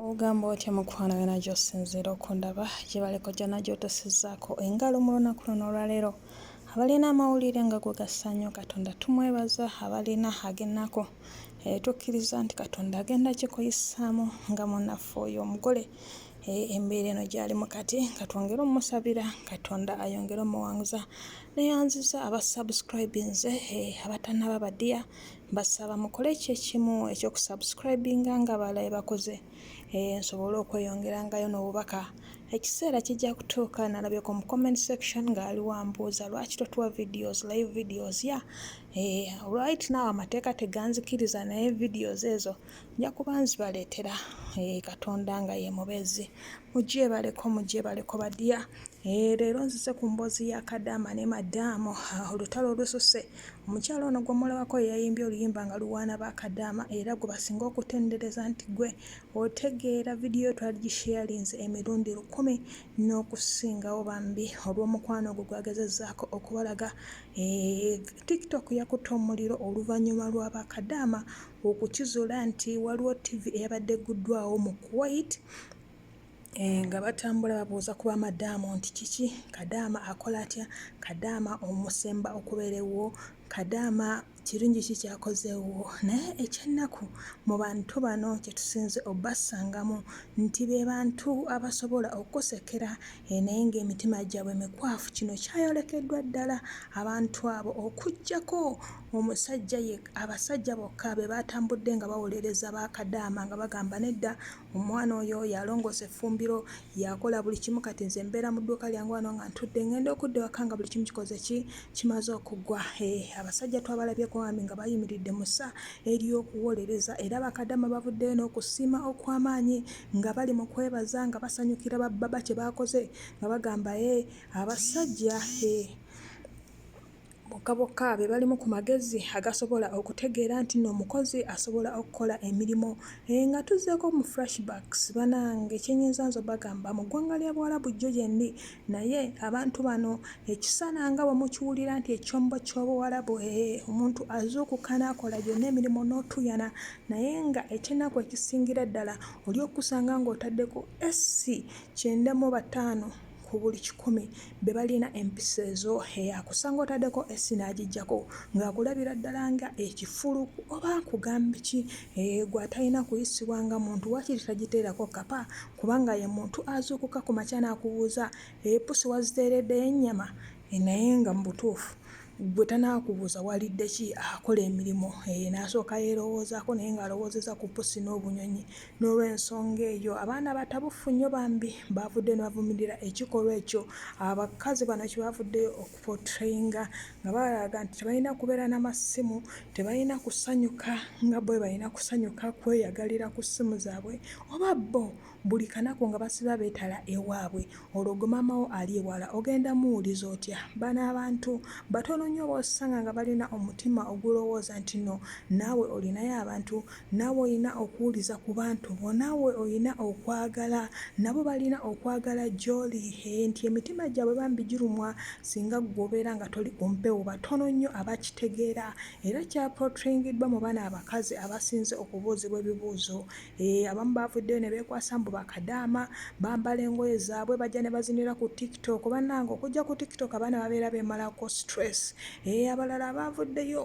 Ogamba otya mukwano yona gyosinziira okundaba gyebaleko gyona gyotusizaako engalo mu lunaku luno olwaleero abalina amawulire nga gwe gasanyo Katonda tumwebaza abalina ag'ennaku eh, tukkiriza nti Katonda agenda kikuyisaamu nga munnaffe oyo omugole eh, embeera eno gyalimu kati nga twongere omusabira Katonda ayongere omuwanguza neyanziza aba subscribinze eh, abatanaba badiya Mbasaba mukole ekyekimu ekyokusubscribinga nga abalala bwebakoze eh, nsobole okweyongerangayo n'obubaka. Ekiseera kijja kutuuka nalabyeko mu comment section ng'ali wambuuza lwaki totuwa videos, live videos ya yeah. Right now amateeka teganzikiriza naye videos ezo nja kuba nzibaleetera eh, Katonda nga ye mubeezi. Mugyebaleko mugyebaleko badiya. Eh, leero nzize ku mboozi ya Kadaama ne Madaamu ah, olutalo olususse. Omukyala ono gwe mulabako yeyayimbye oluyimba nga luwaana ba Kadaama era gwe basinga okutendereza nti gwe otegeera vidiyo twagisharinze emirundi 1000 n'okusingawo bambi olw'omukwano ogwo gwagezezzaako okubalaga. Eh, TikTok yakutte omuliro oluvannyuma lwa ba Kadaama okukizuula nti waliwo ttivi eyabadde egguddwawo mu Kuwait Eh, nga batambula babuuza ku bamadaamu nti kiki kadaama akola atya kadaama omusemba okubeera ewuwo kadaama kirungi ki kyakoze ewuwo naye ekyennaku mu bantu bano kyetusinze obasangamu nti be bantu abasobola okukusekera eh, naye ng'emitima gyabwe mikwafu kino kyayolekeddwa ddala abantu abo okuggyako omusajja ye abasajja bokka be batambudde nga bawolereza bakadaama nga bagamba nedda Omwana oyo y'alongoosa effumbiro, y'akola buli kimu kati nze mbeera mu dduuka lyange wano nga ntudde ngenda okudda ewaka nga buli kimu kikoze ki kimaze okuggwa. Eh, abasajja twabalabyeko bambi nga bayimiridde mu ssa ery'okuwolereza era bakadama bavuddeyo n'okusiima okw'amaanyi nga bali mu kwebaza nga basanyukira babbaba kye baakoze nga bagamba eh, abasajja eh, Bokka bokka be balimu ku magezi agasobola okutegeera nti nno omukozi asobola okukola emirimu. Eh, nga tuzzeeko mu flashbacks banange kyenyinza nze obagamba mu ggwanga lya Buwarabu jjo gyendi naye abantu bano ekisana nga bwe mukiwulira nti ekyombo ky'Obuwarabu eh, omuntu azuukuka n'akola gyonna emirimu n'otuuyana naye nga ekyennaku ekisingira ddala oli okusanga ng'otaddeko AC 95 ku buli 100 be balina empisa ezo akusanga otaddeko AC n'agiggyako ng'akulabira ddala nga ekifuluku oba nkugambe ki gwe atalina kuyisibwa nga muntu waakiri tagiteerako kkapa kubanga ye muntu azuukuka ku makya n'akubuuza epusi waziteereddeyo ennyama naye nga mu butuufu gwe tanaakubuuza walidde ki akola emirimu n'asooka yeerowoozaako naye ng'alowoozeza ku pusi n'obunyonyi. N'olw'ensonga eyo abaana batabufu nnyo bambi baavuddeyo ne bavumirira ekikolwa ekyo abakazi bano kye bavuddeyo okuportrayinga nga balaga nti tebalina kubeera na masimu, tebalina kusanyuka nga bwe balina kusanyuka kweyagalira ku ssimu zaabwe oba bo buli kanaku nga basiba beetala ewaabwe olwo gwe maama wo ali ewala ogenda muwuliza otya? Bano abantu batono nnyo b'osanga nga balina omutima ogulowooza nti no naawe olinayo abantu, naawe olina okuwuliza ku bantu bo, naawe olina okwagala nabo balina okwagala gy'oli hee nti emitima gyabwe bambi girumwa singa ggwe obeera nga toli ku mpewo. Batono nnyo abakitegeera era kyaportrayingiddwa mu bano abakazi abasinze okubuuzibwa ebibuuzo. Eeh abamu baavuddeyo ne beekwasa mbu bakadaama, bambala engoye zaabwe bajja ne bazinira ku tiktok bannange okujja ku tiktok abaana babeera beemalako stress. Eeh abalala abaavuddeyo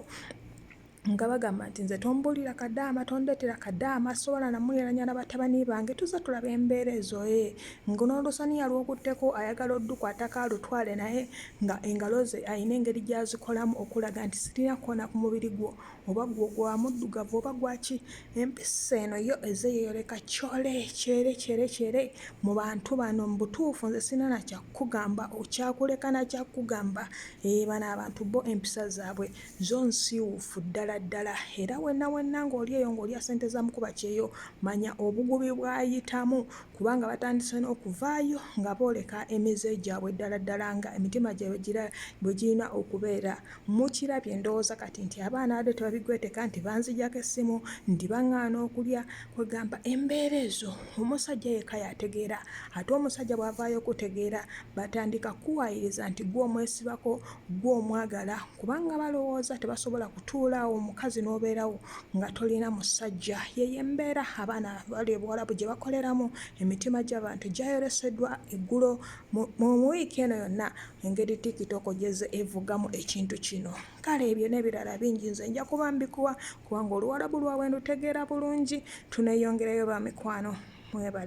nga bagamba nti nze tombuulira kadaama, tondeetera kadaama, sisobola na muyalanya na batabani bange, tuzze tulaba embeera ezo ee nga n'olusaniya lw'okutteko ayagala oddukwatako alutwale naye nga engalo ze alina engeri gy'azikolamu okulaga nti sirina kukoona ku mubiri gwo. Oba gwo gwa muddugavu oba gwaki? Empisa eno yo ezze yeeyoleka kyole kyere kyere kyere mu bantu bano. Mu butuufu nze sirina na kya kukugamba, okyakuleka na kya kukugamba. Eeh bano abantu bo empisa zaabwe zo nsiiwuufu ddala ddala. Era wenna wenna ng'oli eyo ng'olya ssente za mukuba kyeyo, manya obugubi bw'ayitamu kubanga batandise n'okuvaayo nga booleka emize gyabwe ddala ddala nga emitima gyabwe bwe girina okubeera. Mukirabye ndowooza kati nti abaana abadde tebabi. bigweteka nti banzigyako essimu nti baŋŋaana okulya kwegamba embeera ezo omusajja yekka yategeera ate omusajja bw'avaayo okutegeera batandika kukuwaayiriza nti gwe omwesibako gwe omwagala kubanga balowooza tebasobola kutuula awo omukazi n'obeerawo nga tolina musajja. Yeeyo embeera abaana abali e Buwarabu gye bakoleramu. Emitima gy'abantu gyayoleseddwa eggulo mu wiiki eno yonna engeri TikTok gy'ezze evugamu ekintu kino. Kale ebyo n'ebirala bingi nze nja kuba mbikuwa kubanga Oluwarabu lwabwe ndutegeera bulungi. Tuneeyongerayo ba mikwano. Mwebale.